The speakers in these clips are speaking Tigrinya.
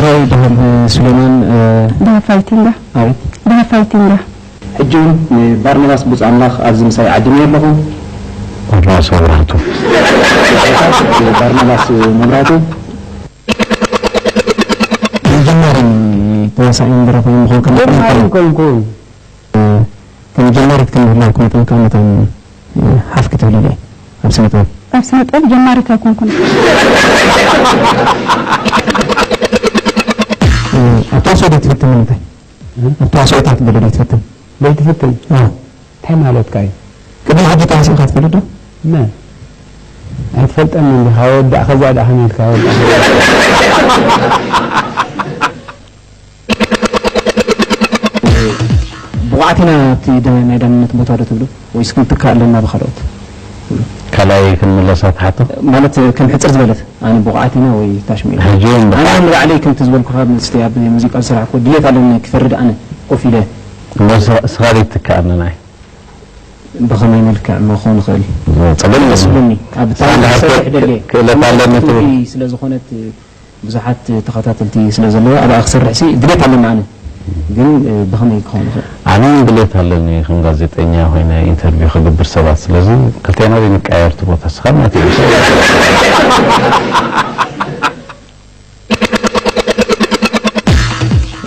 ይ ድሃብ ሱሌማን። ድሃብ ፋይቲንጋ። ኣቤት። ድሃብ ፋይቲንጋ። ሕጂ እውን ንባርናባስ ብፁዕ ኣምላኽ ኣብዚ ምሳይ ዓዲመዮ ኣለኹ። ባርናባስ መብራህቱ። ባርናባስ መብራህቱ። ጀማሪ ተዋሳኢ ደራፋይ ምዃን ከም ጀማሪ ኮንኩን። ከም ጀማሪት ከም ምህላውኩም መጠን ካብ መታን ሓፍ ክትብሊ ኢለ ኣብ ስነ ጥበብ። ኣብ ስነ ጥበብ ጀማሪት ኣይኮንኩን። ኣብ ተዋስኦ ዶ ትፍትን ንምንታይ? ኣብ ተዋስኦታት ገለ ዶ ትፍትን? ዘይትፍትን? ኣዎ። እንታይ ማለትካ እዩ? ቅድሚ ሕጂ ተዋሲእካ ትፈልጥ ዶ? መን? ኣይትፈልጠኒ እንዲኻ ወዳእ፣ ከዛ ደኣ ከመይ ኢልካ ወዳእ? ብቑዓት ኢና ኣብቲ ዳ-፣ ናይ ዳንነት ቦታ ዶ ትብሉ? ወይስ ክንትካእ ኣለና ብኻልኦት? ካልኣይ ክንምለሳ ትሓቶ? ማለት ከም ሕጽር ዝበለት፣ ኣነ ብቑዓት ኢና ወይ ታሽሙ ኢና? ሕጂ እውን ኣነ ብቑዓት። ንባዕለይ ከምቲ ዝበልኩኻ ምስቲ ኣብ ሙዚቃ ዝሰራሕኩ ድሌት ኣለኒ ክፈርድ ኣነ ኮፍ ኢለ። እሞ ስኻ፣ ስኻ ዘይትትካኣኒ ንዓይ? ብኸመይ መልክዕ እሞ ክኸውን ይኽእል? ጸገም ደስ የለን። ዝብለኒ ኣብ ስኻ እንድሕር ትሰርሕ ክእ-፣ ደልየ ክእለት ኣለኒ ትብል። ስለ ዝኾነት ብዙሓት ተኸታተልቲ ስለ ዘለዋ ኣብኣ ክሰርሕ ሲ ድሌት ኣለኒ ኣነ። ግን፣ እ፣ ብኸመይ ክኸውን ይኽእል? ኣነ እውን ድሌት ኣለኒ ከም ጋዜጠኛ ኮይነ ኢንተርቪው ክገብር ሰባት። ስለዚ ክልቴና ዘይንቀያየር እቲ ቦታ ስኻ ናተይ።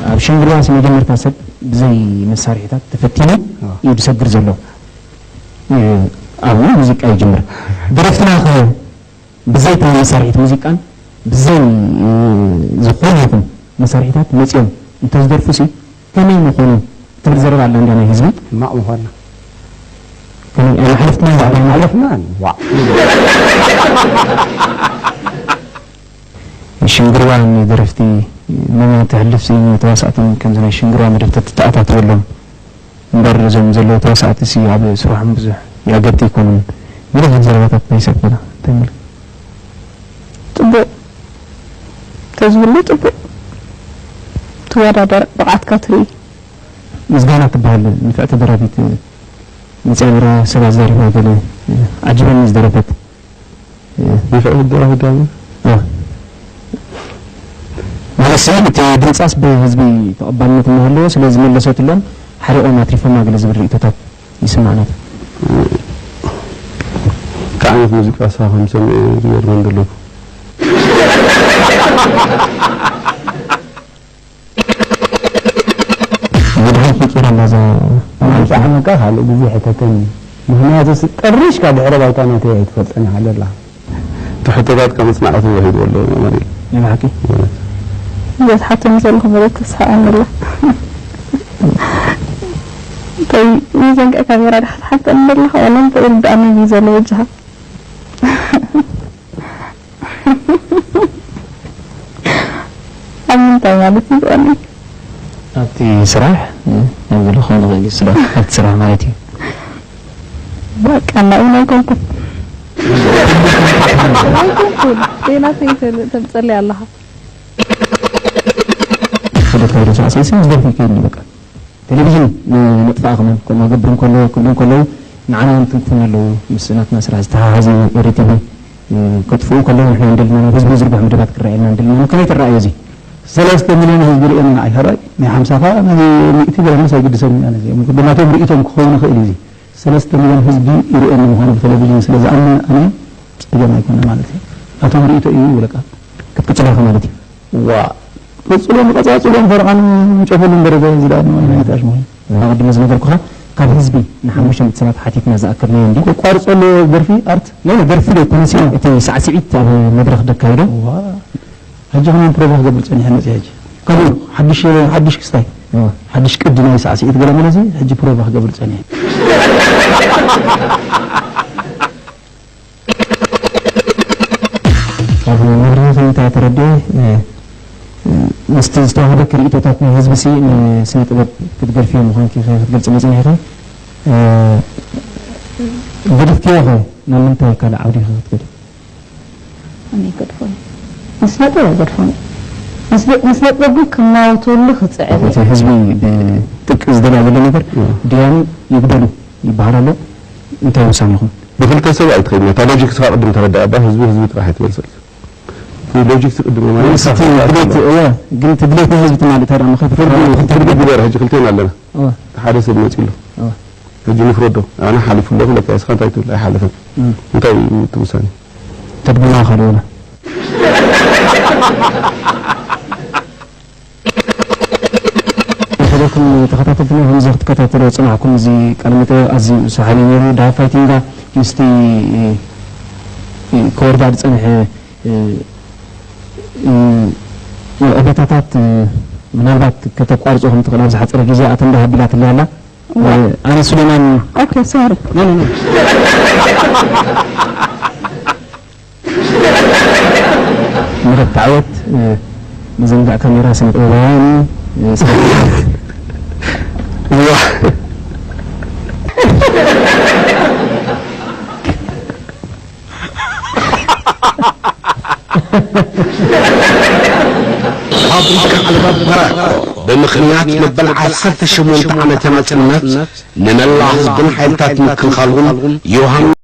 ኣብ ሽንግርዋንሲ መጀመርታ ሰብ ብዘይ መሳርሒታት ተፈቲኑ ኣዎ። እዩ ዝሰግር ዘሎ። እ፣ ኣብኡ ሙዚቃ ይጅምር። ደረፍትና ኸ ብዘይ መሳርሒት ሙዚቃን ብዘይ፣ እ፣ ዝኾነ ይኹን መሳርሒታት መጺኦም እንተዝደርፉ ሲ ከመይ ምኾኑ ትብል ዘረባ ኣላ እንዳ ናይ ህዝቢ። ሕማቕ ምኾና። ከመይ፣ ኣይ፣ ሓለፍትና፣ ኣይ፣ ሓለፍና፣ ዋዕ። ሽንግርዋ ንደረፍቲ መን ተሕልፍ ሲ ንተዋሳእትን ከምዚ ናይ ሽንግርዋ መደብ ተተኣታትወሎም እምበር እዞም ዘለዉ ተዋሳእቲ ሲ ኣብ ስርሖም ብዙሕ ይኣገድቲ ኣይኮኑን። ብዙሕ ዘረባታት ናይ ሰብ ገለ እንታይ መልክ? ጽቡቕ ተዝህሉ ጽቡቕ። ትወዳደር፣ ብቕዓትካ ትርኢ። ምስጋና ትበሃል ንፍዕቲ ደራፊት መጽያ ነይራ፣ ሰብ ኣዛሪባ ገለ ዓጂበኒ ዝደረፈት። ንፍዕቲ ደራፊት ዳማ? ኣዎ። ማለት ሰብ እቲ ድምጻስ ብህዝቢ ተቐባልነት እናሃለዎ ስለ ዝመለሰትሎም ሓሪቖም ኣትሪፎማ ገለ ዝብል ርእይቶታት ይስማዕ ነይሩ። እንታይ ዓይነት ሙዚቃ እሳ ከም ሰምዐ ዝገርመኒ ዘሎ እኮ። መድሃኒት ምቂራ ኣላ እዛ ኣንጻሕመካ ካልእ ግዜ ሕተተኒ። ምኽንያቱ ስ-፣ ጠሪሽካ ድሕረ ባይታ ናተይ ኣይትፈልጦን ኢኻ ዘለኻ። እቲ ሕቶታትካ መጽናዕቲ ወሂቡ ኣሎ ኣማኑኤል። ናይ ብሓቂ? ማለት። እዛ ትሓተኒ ዘለኹ መደብ ተስሓቐኒ ኣላ። እንታይ፣ ሚዛንካ ካሜራ ዲኻ ትሓተኒ ዘለኻ ዋላ እንታይ ይርድኣኒ እዩ ዘሎ በጃኻ? ኣብ ምንታይ ማለት እዩ ዝቐንእ? ኣብቲ ስራሕ፣ እ፣ ኣብ ዘሎ ክኸውን ይኽእል እዩ፣ ስራሕ፣ ኣብቲ ስራሕ ማለት እዩ። በቃ፣ ናብኡ ኣይኮንኩን። ኣይኮንኩን። ሌላ ተይተ-፣ ተምጸለይ ኣለኻ። ወደ ተወደ ሳዕሳዕሲ ምስ ደርፊ ይከይድ እዩ፣ በቃ። ቴሌቪዥን ነጥፍኣ ከማን ከምኡ ክገብር እንከሎ ክብሉ እንከለዉ ንዓና እውን ትንክፉና ኣለዉ። ምስ ናትና ስራሕ ዝተሓሓዝ እዩ። ኤሪ ቲቪ፣ እ፣ ከጥፍኡ እንከለዉ ንሕና እንደልናዮ ህዝቢ ዝርግሑ መደባት ክረኣየልና እንደልናዮ። ከመይ ትረኣዮ እዚ? ሰለስተ ሚልዮን ህዝቢ ርእየኒ ንዓይ ሕራይ ናይ ሓምሳ ኸኣ ናይ ሚእቲ ገለ ምስ ኣይግድሰኒ ኣነ እዚኦም ብናቶም ርእይቶም ክኸውን ይኽእል እዩ። እዚ ሰለስተ ሚልዮን ህዝቢ ይርእየኒ ምዃኑ ብቴሌቪዥን ስለ ዝኣምን ኣነ ጸገም ኣይኮነ ማለት እዩ። ናቶም ርእይቶ እዩ ይብለካ። ክትቅጽሎ ኢኻ ማለት እዩ። ዋእ፣ ቀጽሎ፣ ንቐጻጽሎ፣ ንፈርቓኑ፣ ንጨፈሉ ደረጃ እዚ ደኣ ንዋይ ናይ ታሽ መሆን። ኣቐድመ ዝነገርኩኻ፣ ካብ ህዝቢ ንሓሙሽተ ሚእቲ ሰባት ሓቲትና ዝኣከብናዮ እንዲ። ከቋርጾ ኣለዎ ደርፊ ኣርት? ናይ ደርፊ ዶ ኣይኮነሲ፣ ዋእ። እቲ ሳዕስዒት ኣብ መድረኽ ደካይዶ? ዋእ። ሕጂ ከማን ፕሮቫ ክገብር ጸኒሐ መጽእ ሕጂ። ከምኡ ሓድሽ፣ ሓድሽ ክስታይ። እዋ። ሓድሽ ቅዲ ናይ ሳዕስዒት ገለ መለሲ፣ ሕጂ ፕሮቫ ክገብር ጸኒሐ። ካብ መብርሂኺ እንታይ ተረዲኤ፣ እ፣ እ፣ ምስቲ ዝተዋህበኪ ርእይቶታት ናይ ህዝቢ ሲ ንስነ ጥበብ ክትገድፍዮ ምዃንኪ ኢኺ ክትገልጽ መጺእና ኢኺ። እ፣ ገዲፍክዮ ኸ ናብ ምንታይ ካልእ ዓውዲ ኢኺ ክትከዲ? ኣነ ይገድፎ እዩ። ንስነ ጥበብ ኣይገድፎን እዩ። ንስነ፣ ንስነ ጥበብ ግን ክናወተሉ ክጽዕር እዩ። እቲ ህዝቢ ብጥብቂ ዝደልያ ዘሎ ነገር እዎ። ድያኑ ይግደሉ ይበሃል ኣሎ። እንታይ ውሳኔኹም? ብክልተ ሰብ ኣይትኸይድን። እታ ሎጂክ ስኻ ቅድም ተረዳእ እባ፣ ህዝቢ ህዝቢ ጥራሕ ኣይትበል ሰልሲ። ሎጂክስ ቅድም ማለት ምስቲ ድሌት እወ፣ ግን እቲ ድሌት ናይ ህዝቢ ትማሊ እንታይ ደኣ ንኸፍርድ ፍርዲ ፍርዲ ግበር። ሕጂ ክልቴና ኣለና። እወ። እቲ ሓደ ሰብ መፂኡ ኣሎ። እወ። ሕጂ ንፍረዶ። ኣነ ሓሊፉ ኣለኹ፣ ለካ እስኻ እንታይ ትብል? ኣይሓለፈን። እም። እንታይ እዩ እቲ ውሳኔ? ተድግሞ ካልእ ወላ። ዝኸበርኩም ተኸታተልትና፣ ከምዚ ክትከታተሉ ዝጸናሕኩም፣ እዚ ቃለ መጠይቕ ኣዝዩ ሰሓቢ ነይሩ። ዳዊት ፋይቲንጋ ምስቲ፣ እ፣ እ፣ ክወርዳ ዝጸንሐ፣ እ፣ እ፣ ዕቤታታት፣ እ፣ ምናልባት ከተቋርጾ ከም ትኽእል ኣብ ዝሓጸረ ግዜ ኣተንዳ ሃቢላትለይ ኣላ። ዋ። እ፣ ኣነ ሱሌማን ኦኬ፣ ሶሪ። ኖ፣ ኖ፣ ኖ። ምረት ዓወት፣ እ፣ መዘንግዕ ካሜራ ስነ ጥበባውያን፣ እ፣ ስነ እዋ። ፋብሪካ ዓለባ ባራኮ ብምኽንያት መበል ዓሰርተ ሸሞንተ ዓመተ ናጽነት ንመላእ ህዝብን ሓይልታት ምክልኻሉን ዮሃን